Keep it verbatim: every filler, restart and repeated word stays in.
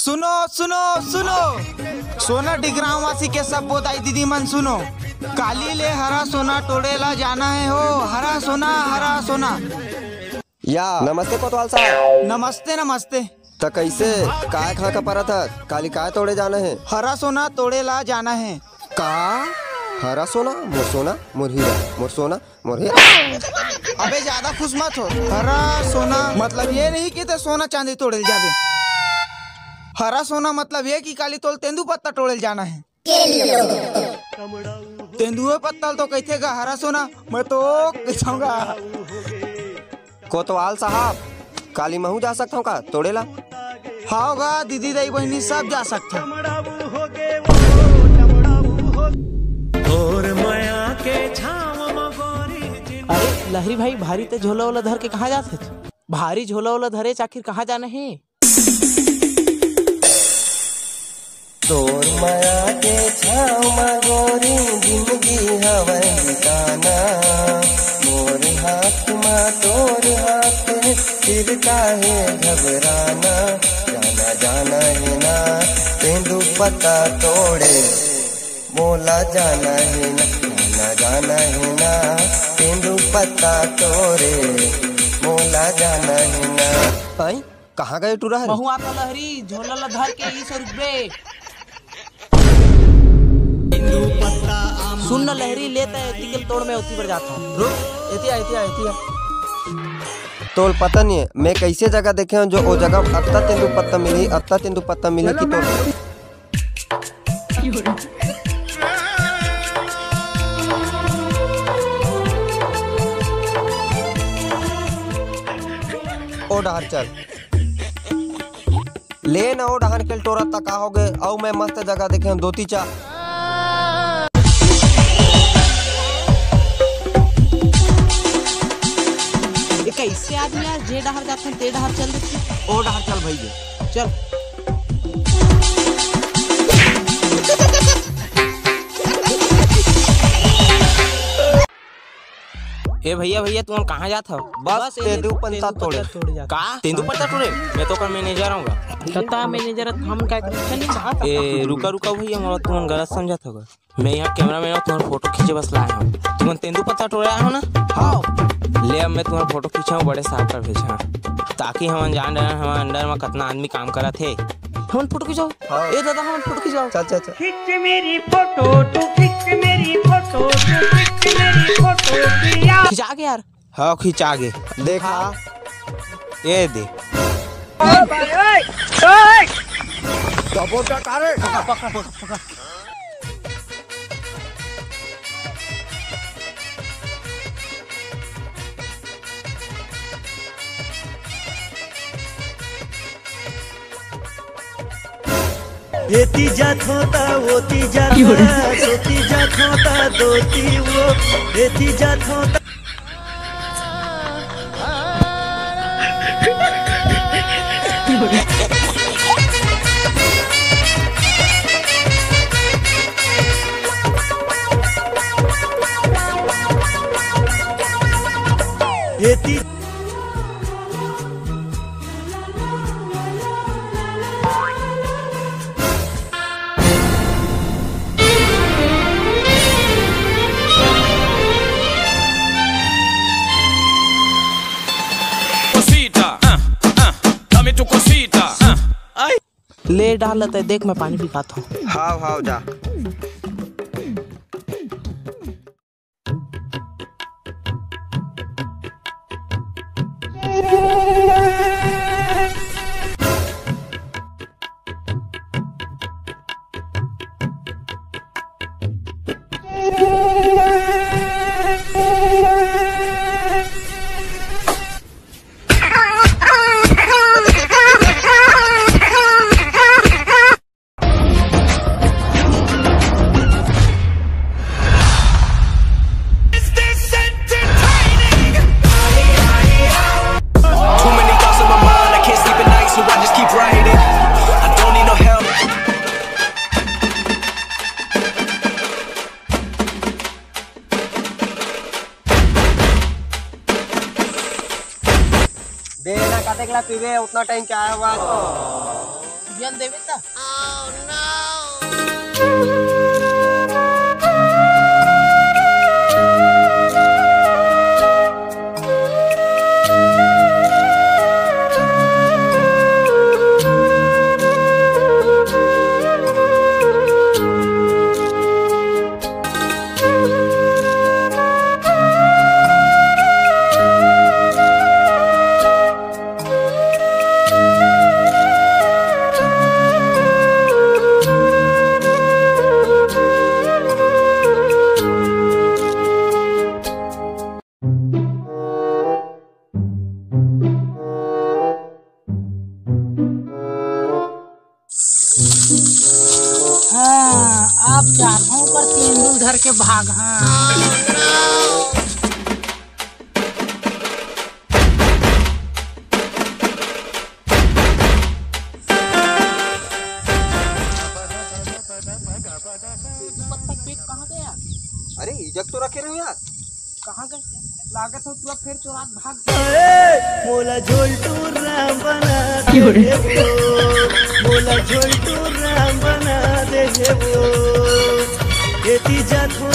सुनो, सुनो, सुनो। सोनाडीह ग्रामवासी के सबो दाई दीदी मन सुनो। काली ले हरा सोना टोड़े ला जाना हे हो। हरा सोना, हरा सोना। या, नमस्ते कोतवाल साहब। नमस्ते, नमस्ते। त कइसे? काय खा का परत हस? काली काय तोड़े जाना हे? हरा सोना तोड़े ला जाना हे। का? हरा सोना? मोर सोना, मोर हीरा, मोर सोना, मोर हीरा। अबे ज्यादा खुश मत हो। हरा सोना मतलब ये नहीं कि ते सोना चांदी तोड़े ले जाबे। हरा सोना मतलब ये कि काली तोल तेंदू पत्ता टोड़े ले जाना हे। तेंदुए पत्ता ल तो कहिथे गा हरा सोना, मैं तो कहिथंव गा। कोतवाल साहब, काली महू जा सकथंव का तोड़े ला? हाव गा, दीदी, दाई, बहिनी सब जा सकथन। अरे लहरी भाई, भारी ते झोला ओला धर के कहाँ जात हच? भारी झोला ओला धरे आखिर कहाँ जाना हे? तोर मया के छाँव म गोरी जिनगी हवय बिताना, मोर हाथ म तोर हाथ हे, फिर काहे घबराना, जाना जाना हे ना तेंदू पत्ता तोड़े, मोला जाना हे ना, जाना जाना हे ना तेंदू पत्ता तोड़े, मोला जाना हे ना। आई? कहाँ गए टूरा हरे? महू आता लहरी, झोला ला धर के ई सौ रुपये। सुन न लहरी, ले त एती के तोड़ में ओती बर जात हूँ। रुक, एती आ, एती आ, एती आ। तोल पता नहीं है, मैं कैसे जगह देखे हूँ जो ओ जगह अत्ता तेंदू पत्ता मिली, अत्ता तेंदू पत्ता मिली कि तोड़। ओ डहर चल। ले न ओ डहर के टोरा तका हो गए, अउ मैं मस्त जगह देखे हूँ, दोती चा। ये कैसे आदमी यार, जे डहर जाते हैं, ते डहर चल देते हैं। ओ डहर चल भैया, चल। ए भैया, भैया, तुमन कहाँ जात हव? बस बस तेंदू पत्ता तोड़े। का? तेंदू पत्ता तोड़े? मैं तो ओकर मैनेजर हूँ गा। कता मैनेजर, हम का करथन? ए, रुका, रुका भैया, मोला तुमन गलत समझत हव गा। मैं यहाँ कैमरामैन हूँ, तुम्हारा फोटो खींचे बस लाया हूँ। तुमन तेंदू पत्ता तोड़े आए हो ना? हाँ। ले, अब मैं तुम्हारा फोटो खींचा हूँ, बड़े साहब कर भेजा हूँ, ताकि हमन जान डरन, हमन अंडर में कितना आदमी काम करत हे। हमन फोटो खिंचाओ। हाँ। ए दादा, हमन फोटो खिंचाओ। चल, चल, चल। खींच मेरी फोटो, तू खींच मेरी फोटो, तू खींच मेरी फोटो, पिया। खिंचा के यार। हाँ, खिंचा के। देखा। ये दे। ओए, ओए, ओए। दबो डकारे। पकड़, पकड़, पकड़। एती जाथों ता ओती जाथों, ओती जाथों ता दोती वो, एती जाथों ता। एती Cosita, ah, ah, dame tu cosita, ah, ay. ले डाल लेते, देख मैं पानी पी पाता हूँ। हाव, हाव, जा। दे ना, कतेक ला पीबे, उतना टाइम क्या है बात। जन देवे त। हाँ, अब जाथों कर तेंदुल धर के भाग। हाँ। पत्ता पेट कहाँ गया? अरे, इजक तो रखे रहो यार। कहाँ गए? लागत हो तू अब फिर चोरात भाग गए। मोला झोलटू राम बना दे हे वो, मोला झोलटू राम बना दे हे वो। एती जात हो